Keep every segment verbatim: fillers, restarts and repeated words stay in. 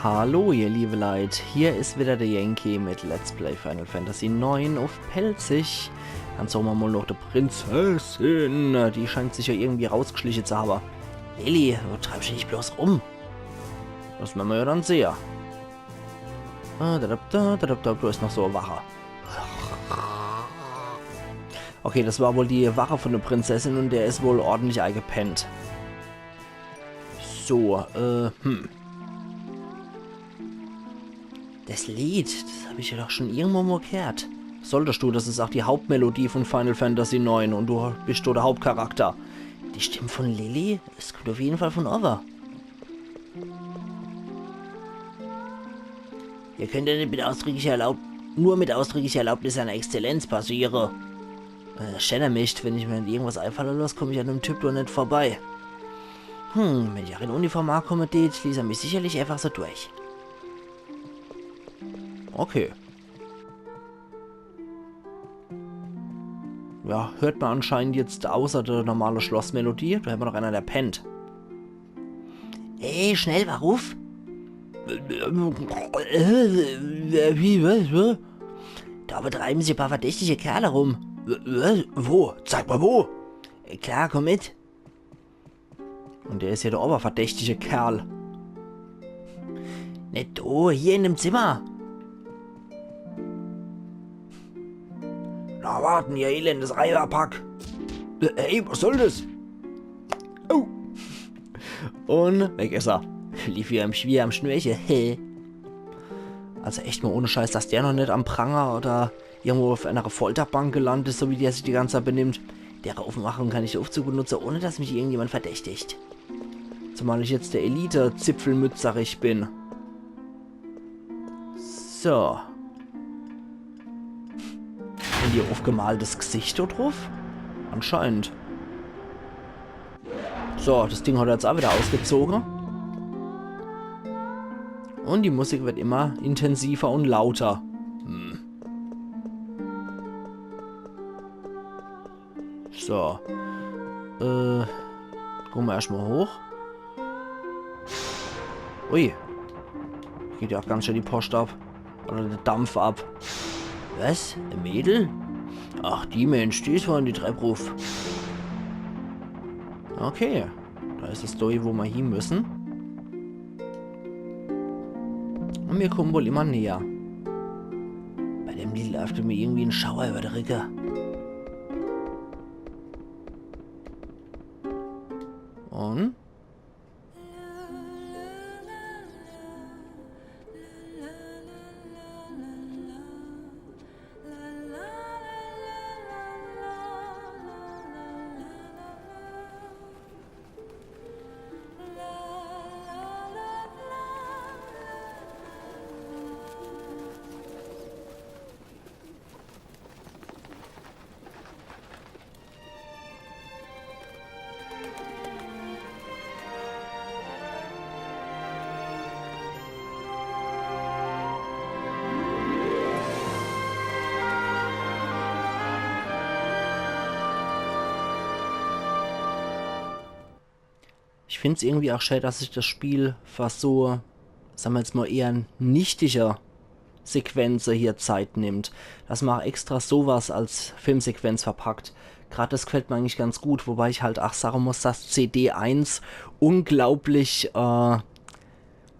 Hallo ihr liebe Leit, hier is wieder de Yankee mit Let's Play Final Fantasy neun uff Pälzisch. Dann suche mer mol noch die Prinzessin, die scheint sich jo irgendwie rausgeschliche zu hawwe. Lilly, wo treibsch du dich bloß rum? Des wern mer jo dann sehe. Ah, da, da, da, da, da, da is noch so e Wache. Okay, des war wohl die Wache von de Prinzessin un der is wohl ordentlich eigepennt. So, äh, hm. Des Lied, des hab ich jo doch schun irgendwo mol gehert. Solltescht du, des is ach die Hauptmelodie von Final Fantasy neun un du bisch doch de Hauptcharakter. Die Stimm von Lilly, des kummt uff jeden Fall von owwe. Ihr könnt jo net mit ausdrücklicher Erlaub-, nur mit ausdrücklicher Erlaubnis seiner Exzellenz passiere. Äh, schäner Mischt, wenn ich mer irgendwas eifalle loss, kumm ich an dem Typ doch net vorbei. Hm, wenn ich ach in Uniform ankumme tät, ließ er mich sicherlich eifach so durch. Okay. Ja, hört mer anscheinend jetzt außer de normale Schlossmelodie. Do hämmer noch einer, der pennt. Ey, schnell, wach uff! Äh, wie, was, was? Da betreiben sich e paar verdächtige Kerle rum. Was? Wo? Zeig mol wo! Klar, kumm mit. Un der is jo de oberverdächtige Kerl. Net do, hier in dem Zimmer. Na warten, ihr elendes Reiberpack. Äh, hey, was soll des? Oh. Un weg is er. Lief wie am, wie am Schnürche. Also echt mol ohne Scheiß, dass der noch net am Pranger oder irgendwo uff einer Folterbank gelandet is, so wie der sich die ganze Zeit benimmt. Dere Aufmachung kann ich de Uffzug benutze, ohne dass mich irgendjemand verdächtigt. Zumal ich jetzt de Elite-Zipfelmützerich bin. So. Hän die e uffgemaltes Gesicht do druff? Anscheinend. So, des Ding hat er jetzt ach wieder ausgezoge. Un die Musik werd immer intensiver un lauter. Hm. So. Äh, gucke mer erscht mol hoch. Ui. Geht jo ach ganz schön die Poscht ab. Oder de Dampf ab. Was? E Mädel? Ach, die Mensch, die is vorhin die Trepp ruff. Okay. Do is es do, wo mer hie müssen. Un mir kumme wohl immer näher. Bei dem Lied laaft mer irgendwie en Schauer iwwer de Ricke. Un? Ich find's irgendwie ach schää, dass sich das Spiel für so, sag mer jetzt mal, eher nichtige Sequenze hier Zeit nimmt. Dass mer ach extra sowas als Filmsequenz verpackt. Grad das gefällt mir eigentlich ganz gut, wobei ich halt ach sage muss, dass C D eins unglaublich, äh,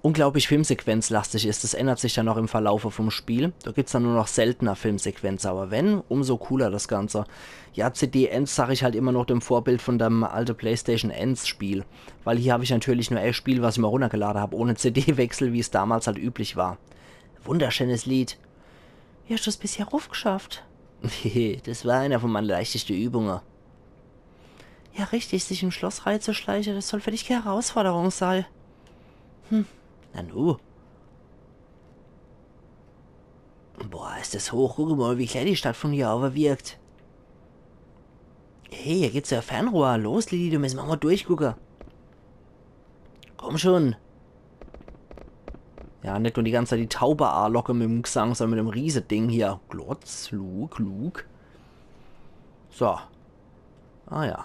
unglaublich filmsequenzlastig is. Das ändert sich dann noch im Verlaufe vom Spiel. Da gibt's dann nur noch seltener Filmsequenze, aber wenn, umso cooler das Ganze. Ja, C D eins sag ich halt immer noch dem Vorbild von dem alte PlayStation eins Spiel. Weil hier hab ich natürlich nur e Spiel, was ich mir runtergelade hab, ohne C D-Wechsel, wie es damals halt üblich war. Wunderschönes Lied. Wie hast du's bisher raufgeschafft? Hehe, das war einer von meine leichteste Übunge. Ja, richtig, sich im Schloss reizeschleiche, das soll für dich keine Herausforderung sei. Hm, nanu. Boah, is das hoch. Guck mal, wie klein die Stadt von hier owwe wirkt. Hey, hier gibt's ja Fernrohr. Los, Lilly, du, müsse mer mal durchgucke. Komm schon. Ja, net nur die ganze Zeit die Taube alocke mit dem Gesang, sondern mit dem Rieseding hier. Glotz, Luke, Luke. So. Ah ja.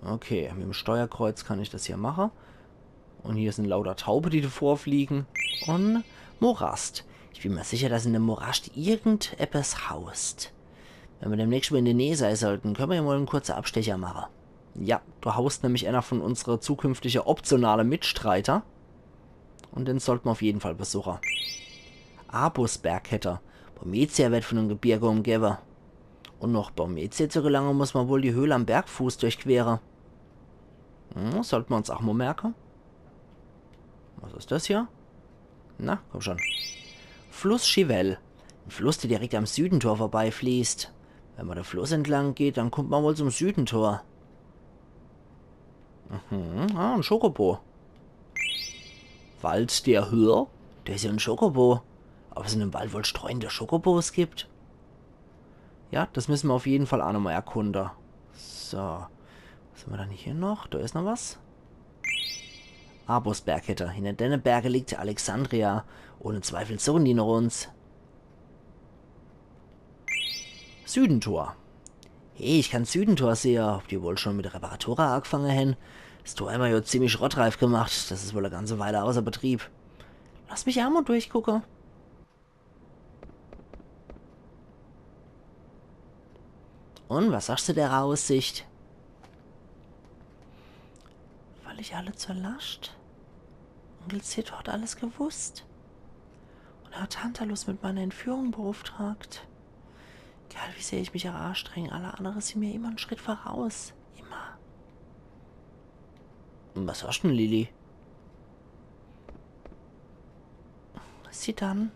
Okay, mit dem Steuerkreuz kann ich das hier mache. Und hier sin lauter Taube, die davor fliegen. Und Morast. Ich bin mir sicher, dass in dem Morast irgendetwas haust. Wenn mer demnächst mal in der Nähe sei sollten, könne mer ja mal en kurze Abstecher mache. Ja, do haust nämlich einer von unsere zukünftige optionale Mitstreiter. Und den sollte mer auf jeden Fall besuche. Abus Bergkette. Burmecia wird von dem Gebirge umgebe. Und noch Burmecia zu gelange, muss mer wohl die Höhle am Bergfuß durchquere. Hm, sollte mer uns auch mal merke. Was is das hier? Na, komm schon. Fluss Chivelle. En Fluss, der direkt am Südentor vorbeifließt. Wenn mer de Fluss entlang geht, dann kommt mer wohl zum Südentor. Mhm, ah, en Chocobo. Wald der Höhe? Do is ja en Chocobo. Ob es in dem Wald wohl streunende Chocobos gibt? Ja, das müsse mer auf jeden Fall auch nochmal erkunde. So. Was hämmer dann hier noch? Do is noch was. Abus Bergkette. Hinter denne Berge liegt Alexandria. Ohne Zweifel suchen die noch uns. Südentor. Hey, ich kann Südentor sehe. Ob die wohl schon mit de Reparatur agefange hän? Das Tor hämmer ja ziemlich schrottreif gemacht. Das is wohl e ganze Weile außer Betrieb. Lass mich auch mal durchgucke. Und was sagst du der Aussicht? Fall ich alle zur Lascht? Onkel Cid hat alles gewusst. Und er hat Tantalus mit meiner Entführung beauftragt. Egal wie sehr ich mich auch anstreng, alle andere sin mir immer en Schritt voraus. Immer. Und was hast du denn, Lili? Zidane,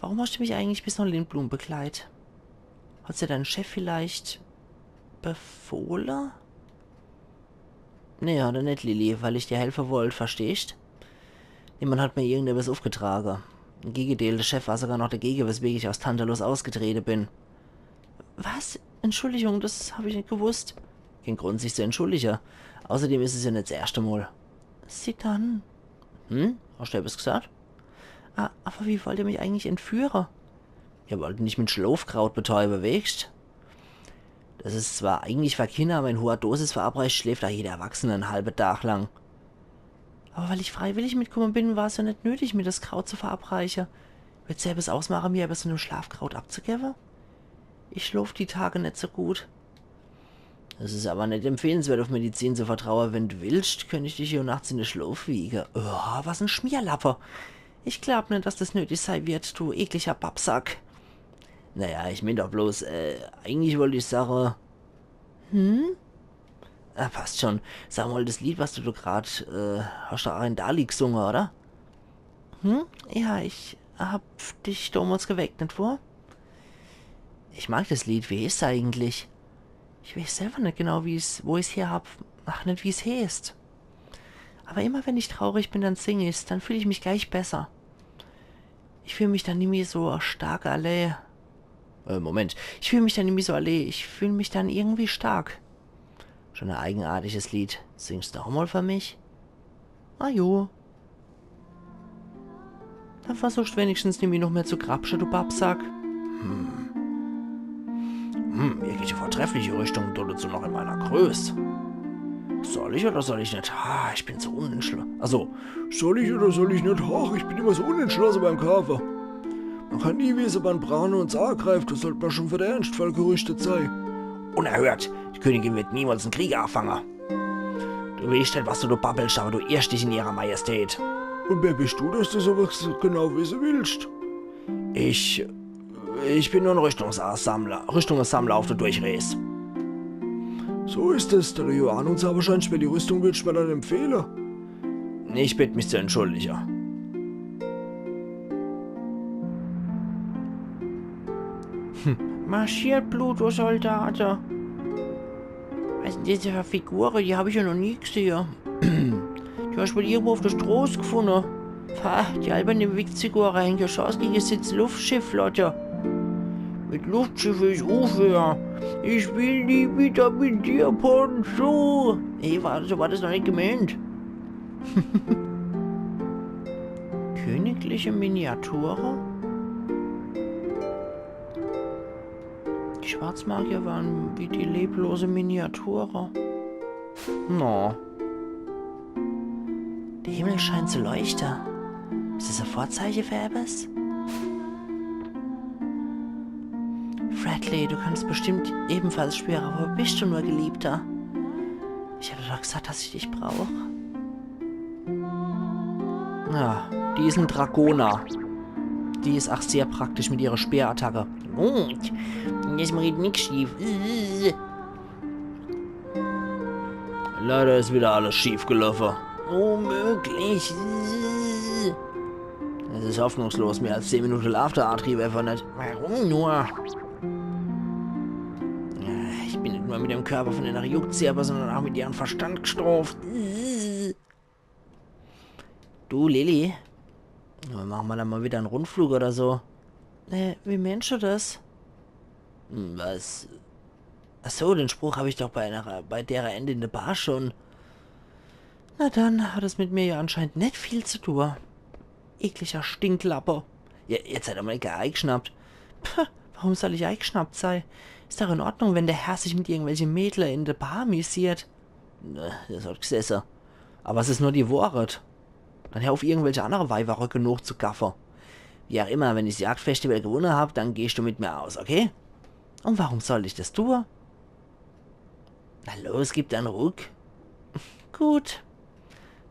warum hast du mich eigentlich bis nach Lindblum begleitet? Hat dir dein Chef vielleicht befohlen? Nee, hat er net, Lili, weil ich dir helfe wollt, verstehst? Niemand hat mir irgendetwas aufgetragen. Im Gegenteil, der Chef war sogar noch dagegen, weswegen ich aus Tantalus ausgetreten bin. Was? Entschuldigung, das hab ich net gewusst. Kein Grund, sich zu entschuldigen. Außerdem ist es ja net das erste Mal. Zidane. Hm? Hast du etwas gesagt? Ah, aber wie wollt ihr mich eigentlich entführen? Ihr wollt mich mit Schlafkraut betäuben, weescht? Das ist zwar eigentlich für Kinder, aber in hoher Dosis verabreicht, schläft da jeder Erwachsene en halbe Tag lang. Aber weil ich freiwillig mitgekommen bin, war es ja nicht nötig, mir das Kraut zu verabreichen. Wird es dir etwas ausmachen, mir etwas von dem Schlafkraut abzugeben? Ich schlaf die Tage nicht so gut. Es ist aber nicht empfehlenswert, auf Medizin zu vertrauen. Wenn du willst, könnte ich dich hier nachts in den Schlaf wiegen. Oh, was ein Schmierlappe. Ich glaub nicht, dass das nötig sein wird, du ekliger Babsack. Naja, ich mein doch bloß, äh, eigentlich wollte ich sagen. Hm? Ah, passt schon. Sag mal, das Lied, was du, du grad, äh, hast du auch in Dali gesungen, oder? Hm? Ja, ich hab dich damals geweckt, nicht wahr? Ich mag das Lied. Wie heißt's eigentlich? Ich weiß selber nicht genau, wie's, wo ich's her hab. Ach, nicht, wie's heißt. Aber immer, wenn ich traurig bin, dann sing ich's. Dann fühl ich mich gleich besser. Ich fühl mich dann nimmi so stark allee. Äh, Moment. Ich fühl mich dann nimmi so allee. Ich fühl mich dann irgendwie stark. Schon ein eigenartiges Lied. Singst du auch mal für mich? Ah jo. Dann versuchst wenigstens nimmi noch mehr zu grapsche, du Babsack. Hm. Hm, irgendwelche vortreffliche Rüstung, dazu noch in meiner Größ. Soll ich oder soll ich nicht? Ah, ich bin so unentschlossen. Also, soll ich oder soll ich nicht? Ach, ich bin immer so unentschlossen beim Kaufen. Man kann nie wissen, wann Brane uns angreift, da sollte man schon für den Ernstfall gerüstet sein. Unerhört! Die Königin wird niemals einen Krieg anfangen. Du weescht net, was du do babbelst, aber du irrst dich in ihrer Majestät. Und wer bist du, dass du sowas genau wissen willst? Ich, ich bin nur ein Rüstungssammler, Rüstungssammler auf der Durchreise. So ist es, da du ja Ahnung hast, wahrscheinlich, welche Rüstung willst du mir dann empfehlen? Ich bitte mich zu entschuldigen. Hm. Marschiert, Pluto-Soldate. Was sind das für Figuren? Die hab ich ja noch nie gesehen. Die hast du wohl irgendwo auf der Straße gefunden. Pah, die alberne Witzfiguren hängen schon aus gegen Cids Luftschifflotte. Mit Luftschiffe ist aufhören. Ich will nie wieder mit dir, Poncho. Ey, war, so war das noch nicht gemeint. Königliche Miniature? Die Schwarzmagier waren wie die leblose Miniature. Na. De Himmel scheint zu leuchte. Is des e Vorzeiche für ebbes? Fredley, du kannst bestimmt ebenfalls spüre, wo bist du nur, Geliebter? Ich hab doch gesagt, dass ich dich brauch. Ja, die is en Dragoner. Die is ach sehr praktisch mit ihrer Speerattacke. Gut, diesmal geht nix schief. Leider is wieder alles schief geloffe. Unmöglich. Es is hoffnungslos, mehr als zehn Minute Laughter-Antrieb einfach net. Warum nur? Ich bin net nur mit dem Körper von de Ryuk-Zerber, sondern ach mit ihrem Verstand gestroft. Du, Lilly? Mache mer do mal wieder en Rundflug oder so? Äh, wie meensch du des? Hm, was? Ach so, den Spruch hab ich doch bei einer, bei derer Ende in de Bar schon. Na dann hat es mit mir ja anscheinend net viel zu tun. Ekliger Stinklappe. Ja, jetzt seid doch mal gar eigeschnappt. Puh, warum soll ich eigeschnappt sei? Is doch in Ordnung, wenn de Herr sich mit irgendwelche Mädle in de Bar amüsiert. Ne, des hat gesesse. Aber es is nur die Wohrheit. Dann hör auf, irgendwelche andere Weiberröcke nochzugaffe. Wie auch immer, wenn ich's Jagdfestival gewunne hab, dann gehst du mit mir aus, okay? Und warum soll ich des tue? Na los, gib dir en Ruck. Gut.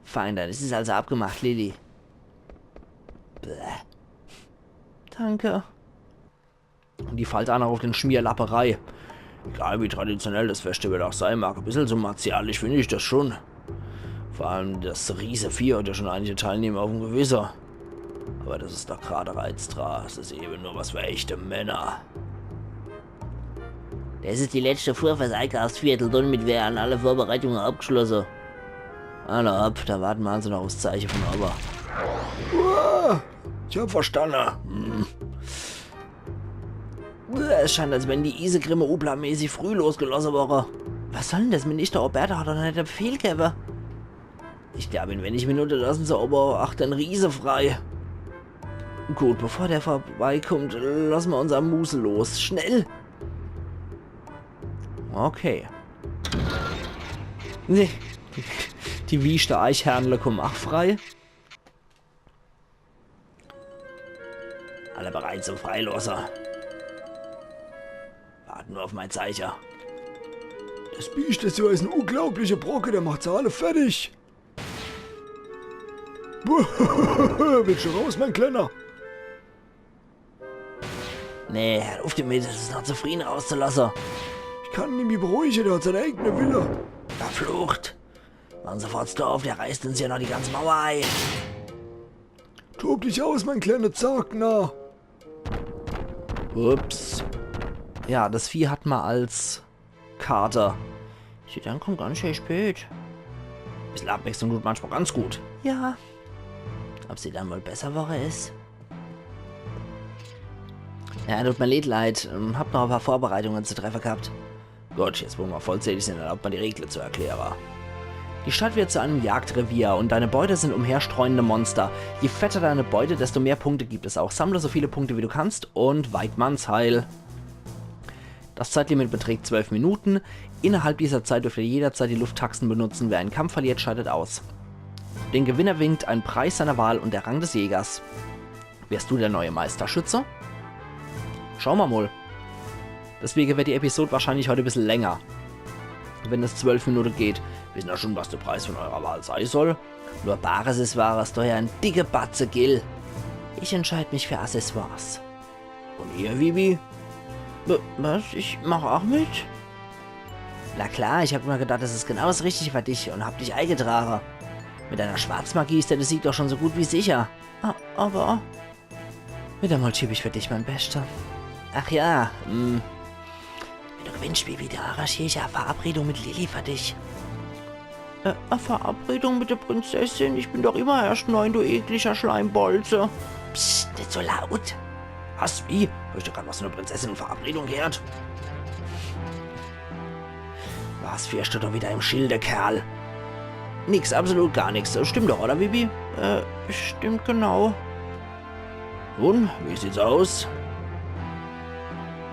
Fein, dann is es also abgemacht, Lilly. Bäh. Danke. Und die fallt ach noch auf den Schmierlappe rei. Egal wie traditionell des Festival auch sei mag, e bissel zu martialisch find ich des schon. Vor allem des Riesevieh hat ja schon einige Teilnehmer auf'm Gewisse. Aber des is doch grad de Reiz dra. Es is eben nur was für echte Männer. Des is die letschte Fuhr fürs Einkaufsviertel, damit wären alle Vorbereitunge abgeschlosse. Alla hopp, do warte mer also noch aufs Zeiche von owwe. Uah, ich hab verstanne. Hm. Es scheint, als wenn die Isegrimme uplanmäßig früh losgelosse wore. Was soll denn des? Minister Oberta hat doch net de Befehl gewwe. Ich glaub, in wenig Minute lassen se aber ach den Riese frei. Gut, bevor der vorbeikommt, lassen mer unser Muusel los. Schnell! Okay. Nee. Die wieschte Eichhörnle kommen ach frei. Alle bereit zum Freilosse. Warten nur auf mein Zeiche. Des Biescht is so en unglaubliche Brocke, der macht se alle fertig. Willst du raus, mein Kleiner? Nee, hör uff damit, es is noch zu frieh, en rauszulasse. Ich kann en nimmi beruhige, der hat seine eigene Wille. Verflucht. Machen sofort Store auf, der reißt uns ja noch die ganze Mauer ei. Tob dich aus, mein kleiner Zarknarr. Ups. Ja, des Vieh hat mer als Kater. Zidane kommt ganz schön spät. Bissel Abwechslung tut manchmal ganz gut. Ja. Ob Zidane wohl besser worre is? Ja, tut mer leid, Leit. Ähm, hab noch e paar Vorbereitunge zu treffe gehabt. Gut, jetzt wo mer vollzählig sin, erlaubt mer die Regle zu erkläre. Die Stadt wird zu einem Jagdrevier und deine Beute sind umherstreunende Monster. Je fetter deine Beute, desto mehr Punkte gibt es auch. Sammle so viele Punkte, wie du kannst und Weidmanns Heil. Das Zeitlimit beträgt zwölf Minuten. Innerhalb dieser Zeit dürft ihr jederzeit die Lufttaxen benutzen. Wer einen Kampf verliert, scheidet aus. Den Gewinner winkt ein Preis seiner Wahl und der Rang des Jägers. Wirst du der neue Meisterschütze? Schaue mer mol. Deswege wird die Episode wahrscheinlich heut e bissel länger. Wenn es zwölf Minute geht. Wissen ihr schon, was der Preis von eurer Wahl sei soll? Nur Bares is Wahres, daher en dicke Batze Gil. Ich entscheid mich für Accessoires. Und ihr, Vivi? W-, was? Ich mach auch mit? Na klar, ich hab immer gedacht, das is genau das Richtige für dich und hab dich eingetragen. Mit deiner Schwarzmagie is der Sieg doch schon so gut wie sicher. A-, aber... Wieder mal typisch für dich, mein Bester. Ach ja, hm. Wenn du gewinnst, Vivi, dann arrangier ich e Verabredung mit Lilly für dich. Äh, e Verabredung mit der Prinzessin? Ich bin doch immer erst neun, du ekliger Schleimbolze. Psst, nicht so laut. Was? Wie? Hab ich doch grad was von der Prinzessin und Verabredung gehört. Was führst du da wieder im Schilde, Kerl? Nix, absolut gar nix. Stimmt doch, oder, Vivi? Äh, stimmt genau. Nun, wie sieht's aus?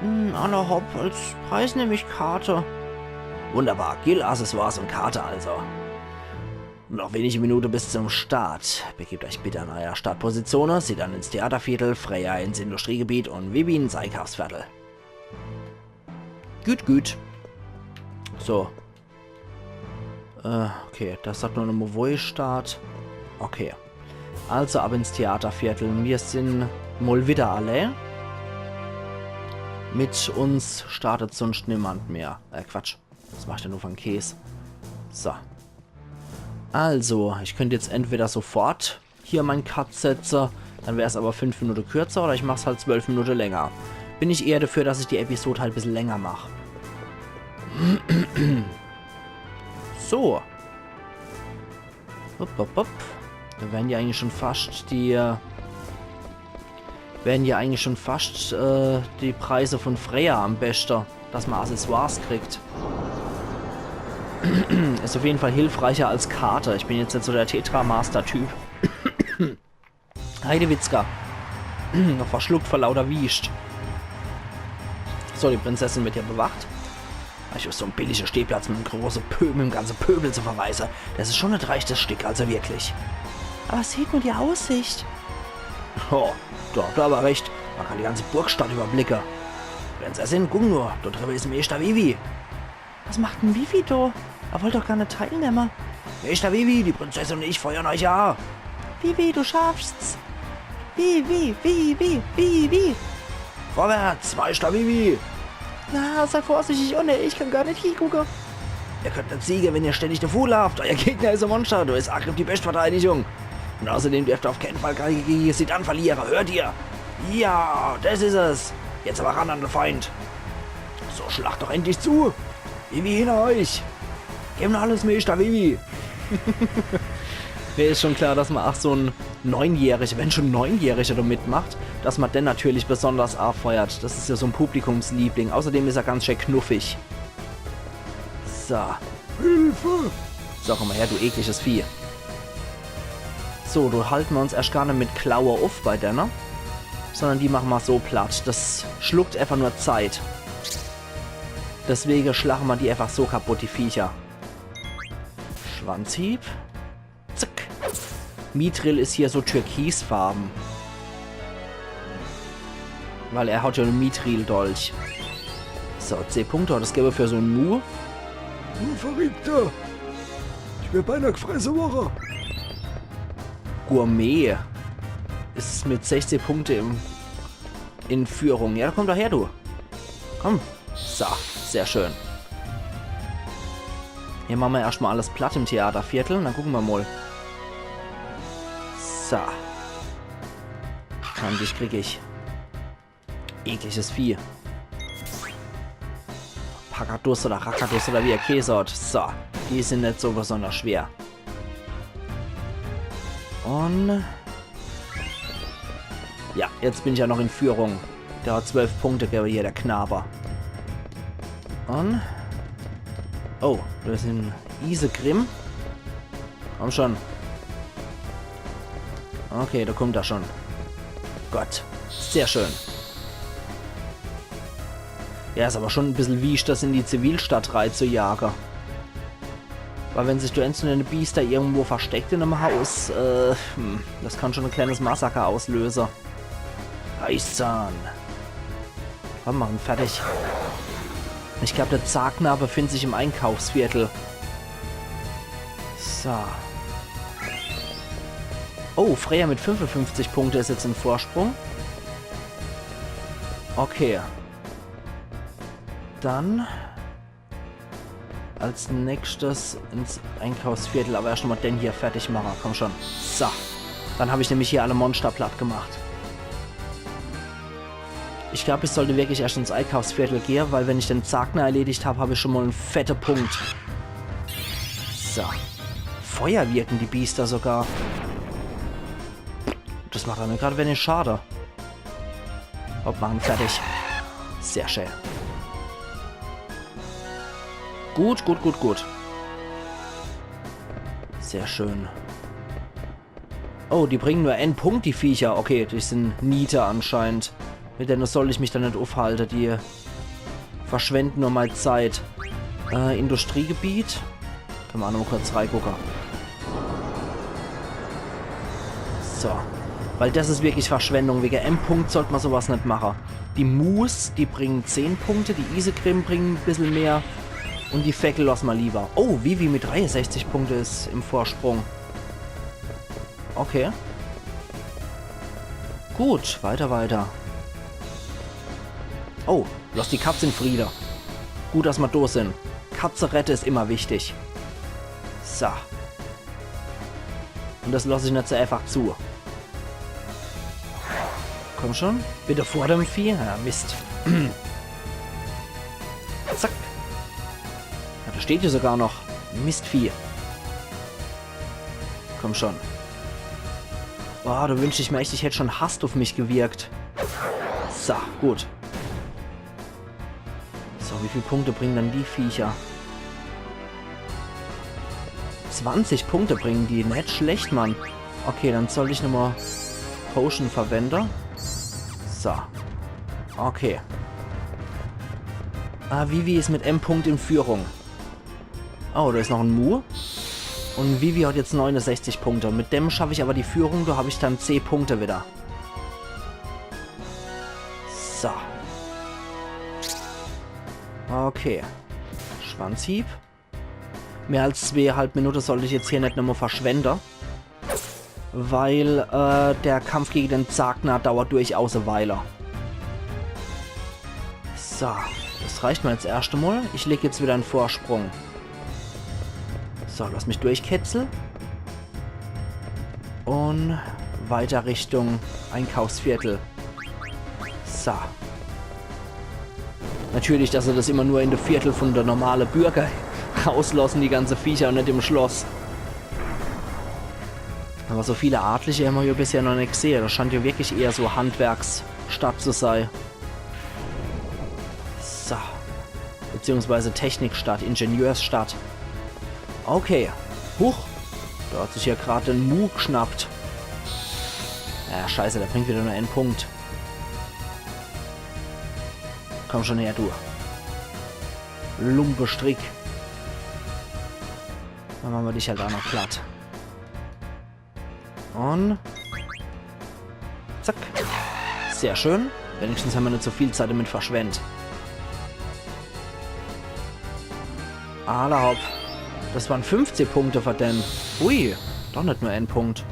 Hm, alla hopp, als Preis nehm ich Kater. Wunderbar, Gil, Accessoires und Kater also. Noch wenige Minuten bis zum Start. Begebt euch bitte an eure Startpositionen, sie dann ins Theaterviertel, Freya ins Industriegebiet und Vivi ins Einkaufsviertel. Gut, gut. So. Äh, okay, das hat nur eine Movoe Start. Okay. Also ab ins Theaterviertel. Wir sind mol wieder alle. Mit uns startet sonst niemand mehr. Äh, Quatsch. Was mach ich denn nur von Käse? So. Also, ich könnte jetzt entweder sofort hier mein Cut setze, dann wär's aber fünf Minuten kürzer oder ich mach's halt zwölf Minuten länger. Bin ich eher dafür, dass ich die Episode halt ein bisschen länger mach. So. Hopp, hopp, hopp. Da wären ja eigentlich schon fast die, äh, wären ja eigentlich schon fast, äh, die Preise von Freya am besten, dass man Accessoires kriegt. Ist auf jeden Fall hilfreicher als Karte. Ich bin jetzt nicht so der Tetra-Master-Typ. Heidewitzka. Noch verschluckt vor lauter Wiescht. So, die Prinzessin wird hier bewacht. Ich hab so en billigen Stehplatz mit em großen Pö-, mit em ganzen Pöbel zu verweisen. Das ist schon ein dreichtes Stück, also wirklich. Aber sieht nur die Aussicht. Oh, da habt ihr aber recht. Man kann die ganze Burgstadt überblicken. Prinzessin, guck nur, dort drüben ist Meister Vivi. Was macht denn Vivi do? Er wollt doch gar nicht teilnehmen. Meister Vivi, die Prinzessin und ich feuern euch an. Vivi, du schaffst's. Vivi, Vivi, Vivi. Vorwärts, Meister Vivi. Na, sei vorsichtig, oh nee, ich kann gar nicht hingucken. Ihr könnt nicht siegen, wenn ihr ständig davonlauft. Euer Gegner ist ein Monster, da ist Angriff die beste Verteidigung. Und außerdem dürft ihr auf keinen Fall gegen Zidane verlieren, hört ihr? Ja, das ist es. Jetzt aber ran an den Feind. So, schlacht doch endlich zu. Vivi, hinter euch. Geben alles, Meister Vivi. Mir ist schon klar, dass man auch so ein Neunjähriger, wenn schon Neunjähriger da mitmacht, dass man den natürlich besonders anfeuert. Das ist ja so ein Publikumsliebling. Außerdem ist er ganz schön knuffig. So. Hilfe! So, komm mal her, du ekliges Vieh. So, do halten wir uns erst gar nicht mit Klaue auf bei denen, sondern die machen wir so platt. Das schluckt einfach nur Zeit. Deswegen schlagen wir die einfach so kaputt, die Viecher. Schwanzhieb. Zack. Mithril ist hier so türkisfarben. Weil er hat ja einen Mithril-Dolch. So, zehn Punkte hat es gäbe für so einen Mu. Du Verrückter! Ich wär beinahe gefressen worden. Gourmet ist mit sechzig Punkte im, in Führung. Ja, komm doch her, du. Komm. So, sehr schön. Hier machen wir erstmal alles platt im Theaterviertel und dann gucken wir mal. So. Kann dich krieg ich. Ekliges Vieh. Pakadus oder Rakadus oder wie er Käse hat. So, die sind nicht so besonders schwer. Und ja, jetzt bin ich ja noch in Führung. Der hat zwölf Punkte, gäbe hier, der Knabe. Und oh, das ist ein Isegrim. Komm schon. Okay, da kommt er schon. Gott, sehr schön. Ja, ist aber schon ein bisschen wiescht, das in die Zivilstadt reinzujagen. Weil wenn sich die einzelnen Biester irgendwo versteckt in einem Haus, äh, hm, das kann schon ein kleines Massaker auslösen. Eisern. Komm, mach ihn fertig. Ich glaub, der Zagna befindet sich im Einkaufsviertel. So. Oh, Freya mit fünfundfünfzig Punkte ist jetzt im Vorsprung. Okay. Dann als nächstes ins Einkaufsviertel, aber erst mal den hier fertig machen. Komm schon. So. Dann hab ich nämlich hier alle Monster platt gemacht. Ich glaub, ich sollte wirklich erst ins Einkaufsviertel gehen, weil wenn ich den Zagna erledigt hab, hab ich schon mal einen fetten Punkt. So. Feuer wirken die Biester sogar. Das macht dann grad wenig Schade. Hopp, machen fertig. Sehr schön. Gut, gut, gut, gut. Sehr schön. Oh, die bringen nur einen Punkt, die Viecher. Okay, die sind Niete anscheinend. Mit denen soll ich mich dann nicht aufhalten. Die verschwenden nur mal Zeit. Äh, Industriegebiet. Können wir auch noch mal kurz reingucken. So. Weil das is wirklich Verschwendung. Wege em Punkt sollt ma sowas net mache. Die Mus, die bringen zehn Punkte, die Isegrim bringen bissel mehr. Un die Feckel loss ma lieber. Oh, Vivi mit dreiesechzig Punkte is im Vorsprung. Okay. Gut, weiter, weiter. Oh, loss die Katz in Friede. Gut, dass ma do sin. Katze rette is immer wichtig. So. Un das loss ich net so einfach zu. Komm schon. Bitte vor dem Vieh. Ja, Mist. Zack. Ja, da steht ja sogar noch. Mistvieh. Komm schon. Boah, da wünscht ich mir echt, ich hätt schon Hast auf mich gewirkt. So, gut. So, wie viel Punkte bringen dann die Viecher? Zwanzig Punkte bringen die. Net schlecht, Mann. Okay, dann sollt ich nochmal Potion verwende. So. Okay. Ah, Vivi is mit em Punkt in Führung. Oh, da is noch en Mu. Un Vivi hat jetzt neunundsechzig Punkte. Mit dem schaff ich aber die Führung, da hab ich dann zehn Punkte wieder. So. Okay. Schwanzhieb. Mehr als zweehalb Minute sollt ich jetzt hier net nochmal verschwende. Weil, äh, der Kampf gege den Zagna dauert durchaus e Weile. So, das reicht mir jetzt erscht emol. Ich leg jetzt wieder en Vorsprung. So, loss mich durchketzel. Un weiter Richtung Einkaufsviertel. So. Natürlich, dass se das immer nur in de Viertel von de normale Bürger rauslosse, die ganze Viecher, un net im Schloss. Aber so viele Adlige hämmer ja bisher noch net gesehe. Das scheint ja wirklich eher so Handwerksstadt zu sei. So. Beziehungsweise Technikstadt, Ingenieursstadt. Okay. Huch. Da hat sich ja grad en Mu geschnappt. Ja, scheiße, der bringt wieder nur en Punkt. Komm schon her, du. Lumpestrick. Dann mache mer dich halt auch noch platt. Un zack. Sehr schön. Wenigstens hämmer net so viel Zeit damit verschwendt. Alla hopp. Das waren fünfzehn Punkte für den. Ui, doch net nur en Punkt.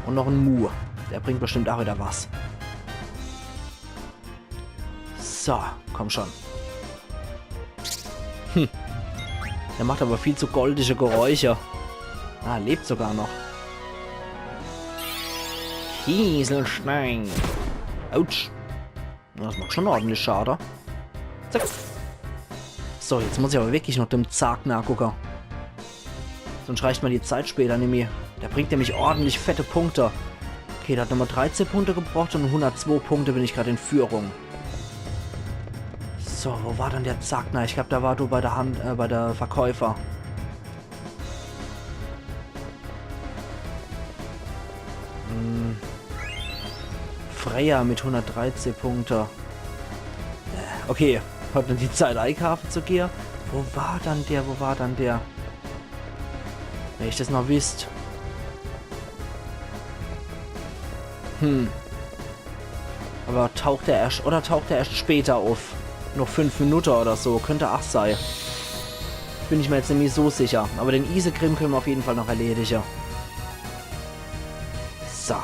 Un noch en Mu. Der bringt bestimmt auch wieder was. So, komm schon. Hm. Der macht aber viel zu goldige Geräusche. Ah, lebt sogar noch. Kieselstein. Autsch. Das macht schon ordentlich Schade. Zack. So, jetzt muss ich aber wirklich noch dem Zagna gucke. Sonst reicht mir die Zeit später nimmi. Der bringt nämlich ordentlich fette Punkte. Okay, der hat nochmal dreizehn Punkte gebracht un hundertzwei Punkte, bin ich grad in Führung. So, wo war dann der Zagna? Ich glaub, der war do bei der Hand, äh, bei der Verkäufer. Hm. Freya mit hundertdreizehn Punkte. Äh, okay, hat dann die Zeit, eikaafe zu gehe. Wo war dann der? Wo war dann der? Wenn ich das noch wisst. Hm. Aber taucht er erscht, oder taucht er erscht später auf? Noch fünf Minute oder so, könnt ach sei. Bin ich mir jetzt nimmi so sicher. Aber den Isegrim können wir auf jeden Fall noch erledige. So.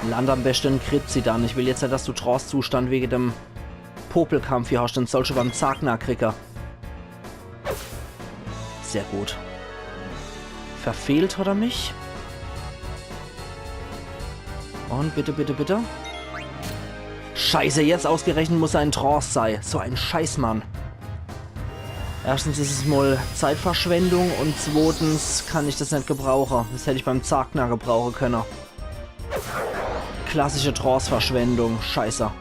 Land am besten in Kritzidan. Ich will jetzt net, dass du Trance-Zustand wege dem Popelkampf hier hast, den sollst du beim Zagna kriege. Sehr gut. Verfehlt hat er mich. Und bitte, bitte, bitte. Scheiße, jetzt ausgerechnet muss er in Trance sei. So ein Scheißmann. Erstens is es mal Zeitverschwendung und zwotens kann ich das net gebrauche. Das hätt ich beim Zagna gebrauche könne. Klassische Trance-Verschwendung. Scheiße.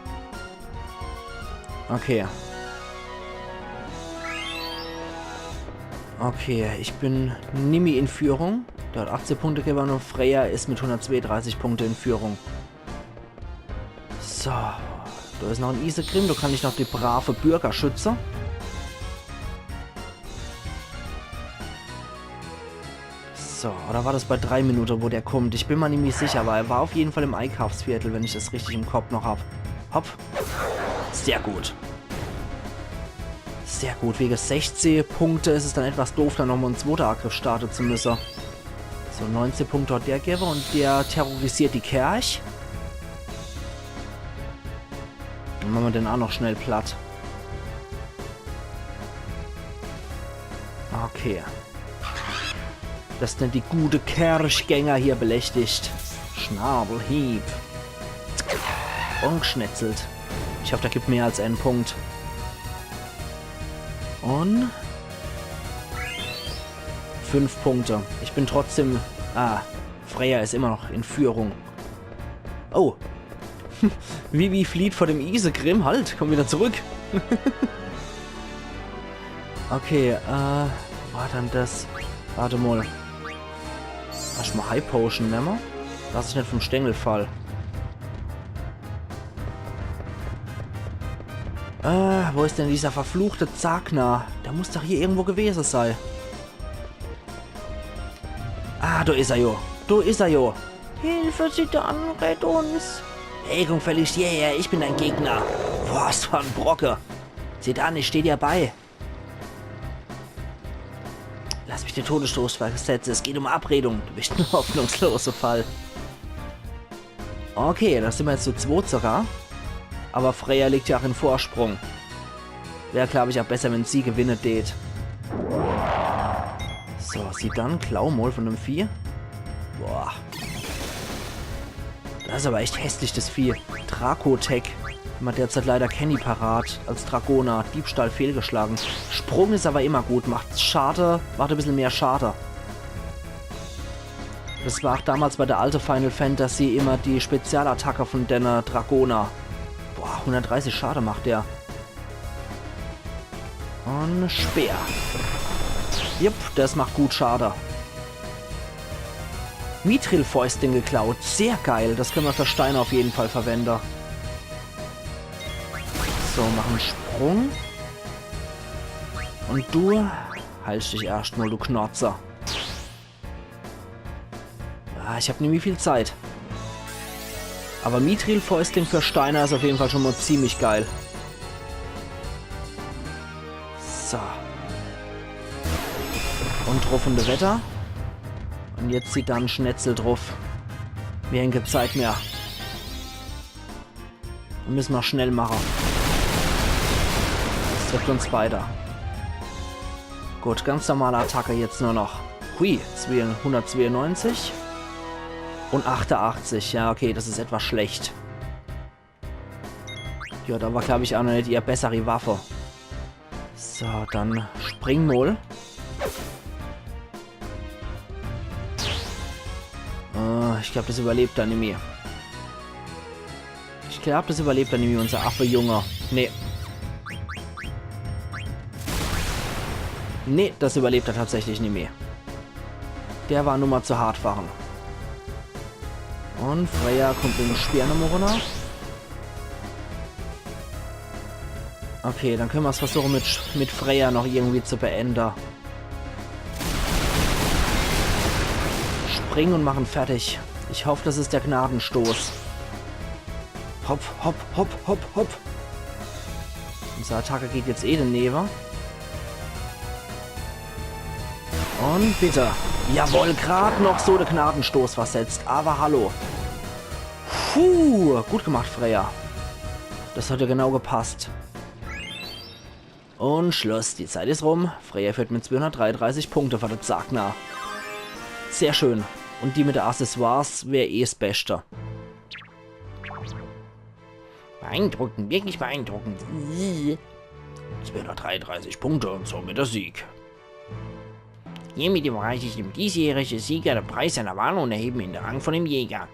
Okay. Okay, ich bin nimmi in Führung. Der hat achtzehn Punkte gewonnen und Freya is mit hundertzweiunddreißig Punkte in Führung. So, da is noch en Isegrim, da kann ich noch die brave Bürger schütze. So. So, oder war das bei drei Minute, wo der kommt? Ich bin mer nimmi sicher, aber er war auf jeden Fall im Eikaufsviertel, wenn ich das richtig im Kopp noch hab. Hopp. Sehr gut. Sehr gut. Wege sechzeh Punkte is es dann etwas doof, dann nochmal en zwote Angriff starte zu müsse. So, neunzeh Punkte hat der gewwe und der terrorisiert die Kerch. Dann mache mer den auch noch schnell platt. Okay. Dass net die gute Kerchgänger hier belästigt. Schnabelhieb. Und geschnetzelt. Ich hoff, da gibt mehr als einen Punkt. Und fünf Punkte. Ich bin trotzdem... Ah, Freya is immer noch in Führung. Oh. Vivi flieht vor dem Isegrim. Halt, komm wieder zurück. Okay, äh, war dann das... Warte mal. Lass mal High Potion nemme. Dass ich net vom Stängel fall. Äh, wo is denn dieser verfluchte Zagna? Der muss doch hier irgendwo gewese sei. Ah, do is er jo. Do is er jo. Hilfe, Zidane, rett uns. Hey, komm gefälligst hierher, ich bin dein Gegner. Was für en Brocke. Zidane, ich steh dir bei. Lass mich den Todesstoß versetze. Es geht um Verabredung. Du bist en hoffnungsloser Fall. Okay, da sin mer jetzt zu zweit sogar. Aber Freya liegt ja auch in Vorsprung. Wär, glaub ich, auch besser, wenn sie gewinne tät. So, Zidane, klau mal von dem Vieh. Boah. Das is aber echt hässlich, das Vieh. Draco-Tech. Hämmer derzeit leider kenni parat als Dragoner. Diebstahl fehlgeschlagen. Sprung is aber immer gut. Macht Schade, macht e bissel mehr Schade. Das war auch damals bei der alte Final Fantasy immer die Spezialattacke von denne Dragoner. Boah, hundertdreißig Schade macht der. Und Speer. Jupp, das macht gut Schade. Mithril-Fäustling geklaut. Sehr geil. Das können mer für Steiner auf jeden Fall verwende. So, mach en Sprung. Und du heilst dich erscht mal, du Knorzer. Ah, ich hab nimmi viel Zeit. Aber Mithril-Fäustling für Steiner is auf jeden Fall schon mal ziemlich geil. So. Und druff und weiter. Und jetzt Zidane, Schnetzel druff. Mir hän kä Zeit mehr. Misse mer schnell mache. Das trifft uns beide. Gut, ganz normale Attacke jetzt nur noch. Hui, zwee-, hundertzweeunneunzig. Und achtundachtzig. Ja, okay, das is etwas schlecht. Ja, da war, glaub ich, auch noch net ihr bessere Waffe. So, dann spring mal. Äh, ich glaub, das überlebt er nimmi. Ich glaub, das überlebt er nimmi, unser Affe, Junge. Nee. Nee, das überlebt er tatsächlich nimmi. Der war Nummer zu hart für en. Und Freya kommt mit dem Speer nochmal runter. Okay, dann können mer's versuche, mit, mit Freya noch irgendwie zu beende. Spring und mach en fertig. Ich hoff, das is der Gnadenstoß. Hopp, hopp, hopp, hopp, hopp. Unsere Attacke geht jetzt eh denewe. Und bitte. Jawohl, grad noch so de Gnadenstoß versetzt. Aber hallo. Puh, gut gemacht, Freya. Das hat ja genau gepasst. Und Schluss, die Zeit is rum. Freya führt mit zweehundertdreiunddreißig Punkte für de Zagna. Sehr schön. Und die mit de Accessoires wär eh s Beschte. Beeindruckend, wirklich beeindruckend. Zweihundertdreiunddreißig Punkte und somit der Sieg. Hiermit überreiche ich dem diesjährigen Sieger den Preis seiner Wahl und erhebe ihn in den Rang von dem Jäger.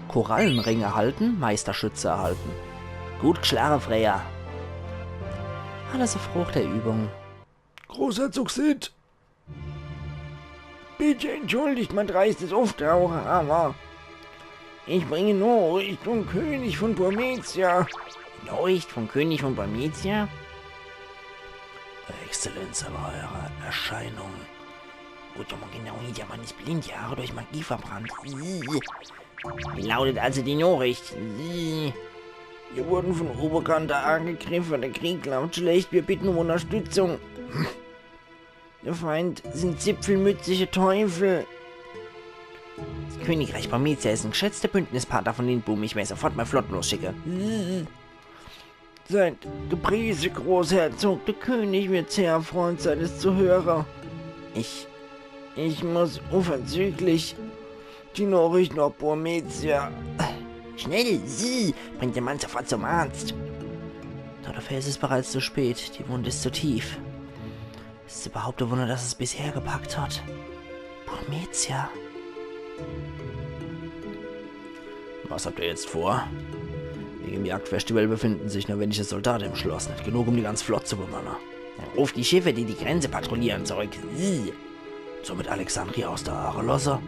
Korallenring erhalten, Meisterschütze erhalten. Gut geschlagen, Freya. Alles auf Frucht der Übung. Großherzog Cid! Bitte entschuldigt mein dreistes Auftauchen, aber ich bringe Nachricht vom König von Burmecia. Nachricht vom König von Burmecia? Exzellenz, aber eure Erscheinung Guck doch mal genau hin, der Mann is blind, die Haare durch Magie verbrannt. Ih. Wie lautet also die Nachricht? Ih. Wir wurden von Unbekannten angegriffen, der Krieg läuft schlecht, wir bitten um Unterstützung. Hm. Der Feind sind zipfelmützige Teufel. Das Königreich Burmecia ist ein geschätzter Bündnispartner von Lindblum. Ich werde sofort meine Flotte losschicken. Seid gepriesen, Großherzog. Der König wird sehr erfreut sein, es zu hören. Ich, ich muss unverzüglich die Nachricht nach Burmecia. Schnell, Sie! Bringt den Mann sofort zum Arzt. Doch dafür ist es bereits zu spät. Die Wunde ist zu tief. Es ist überhaupt ein Wunder, dass es bisher gepackt hat. Burmecia. Was habt ihr jetzt vor? Wegen dem Jagdfestival befinden sich nur wenige Soldaten im Schloss. Nicht genug, um die ganze Flotte zu bemannen. Dann ruft die Schiffe, die die Grenze patrouillieren, zurück. Sie. Somit Alexandria aus der Aare losse?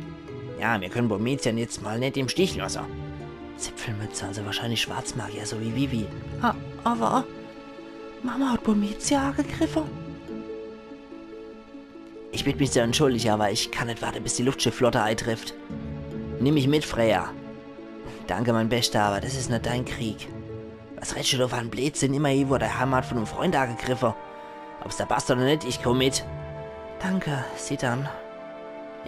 Ja, wir können Burmecia jetzt mal nicht im Stich lassen. Zipfelmütze, also wahrscheinlich Schwarzmagier, so wie Vivi. Ah, aber Mama hat Burmecia angegriffen. Ich bitte mich zu entschuldigen, aber ich kann nicht warten, bis die Luftschiffflotte eintrifft. Nimm mich mit, Freya. Danke, mein Bester, aber das ist nicht dein Krieg. Was redst du da für einen Blödsinn? Immerhin wurde die Heimat von einem Freund angegriffen. Ob's der passt oder nicht, ich komm mit. Danke, Zidane.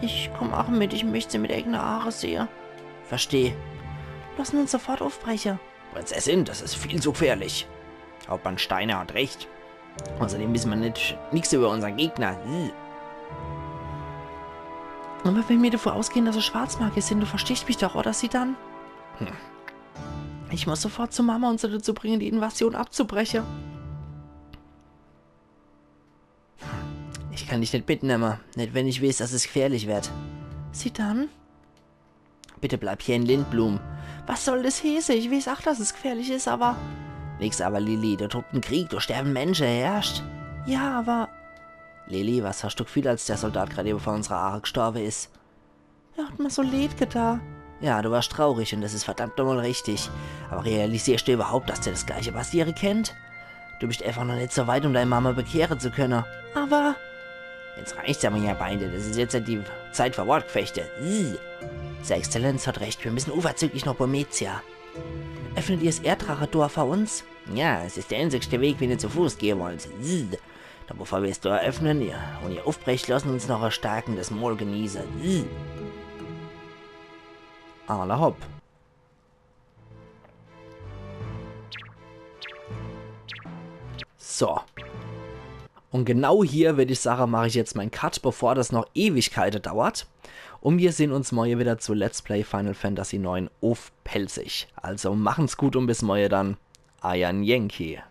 Ich komm auch mit, ich möchte sie mit eigenen Augen sehen. Verstehe. Lassen uns sofort aufbrechen. Prinzessin, das ist viel zu gefährlich. Hauptmann Steiner hat recht. Außerdem wissen wir nicht, nix über unseren Gegner. Hm. Aber wenn wir davon ausgehen, dass es Schwarzmagier sind, du verstehst mich doch, oder, Zidane? Hm. Ich muss sofort zu Mama und sie dazu bringen, die Invasion abzubrechen. Ich kann dich nicht mitnehmen, nicht wenn ich weiß, dass es gefährlich wird. Zidane? Bitte bleib hier in Lindblum. Was soll das heißen? Ich weiß auch, dass es gefährlich ist, aber... Nix aber, Lili. Da tobt ein Krieg, da sterben Menschen, herrscht. Ja, aber... Lili, was hast du gefühlt, als der Soldat gerade eben vor unsere Augen gestorben ist? Er hat mir so leid getan. Ja, du warst traurig und das ist verdammt nochmal richtig. Aber realisierst du überhaupt, dass dir das Gleiche passieren könnte? Du bist einfach noch nicht so weit, um deine Mama bekehren zu können. Aber... Jetzt reicht's aber, ihr beide. Das ist jetzt die Zeit für Wortgefechte. Ih. Seine Exzellenz hat recht, wir müssen unverzüglich nach Burmecia. Öffnet ihr das Erddrache-Tor für uns? Ja, es ist der einzigste Weg, wenn ihr zu Fuß gehen wollt. Ih. Doch bevor wir das Tor öffnen, ihr, und ihr aufbrecht, lassen uns noch ein stärkendes Mahl genießen. Ih. Alla hopp. So. Und genau hier, würd ich sagen, mache ich jetzt mein Cut, bevor das noch Ewigkeiten dauert. Und wir sehen uns morgen wieder zu Let's Play Final Fantasy neun auf Pälzisch. Also machen's gut und bis morgen dann. Eier Yankee.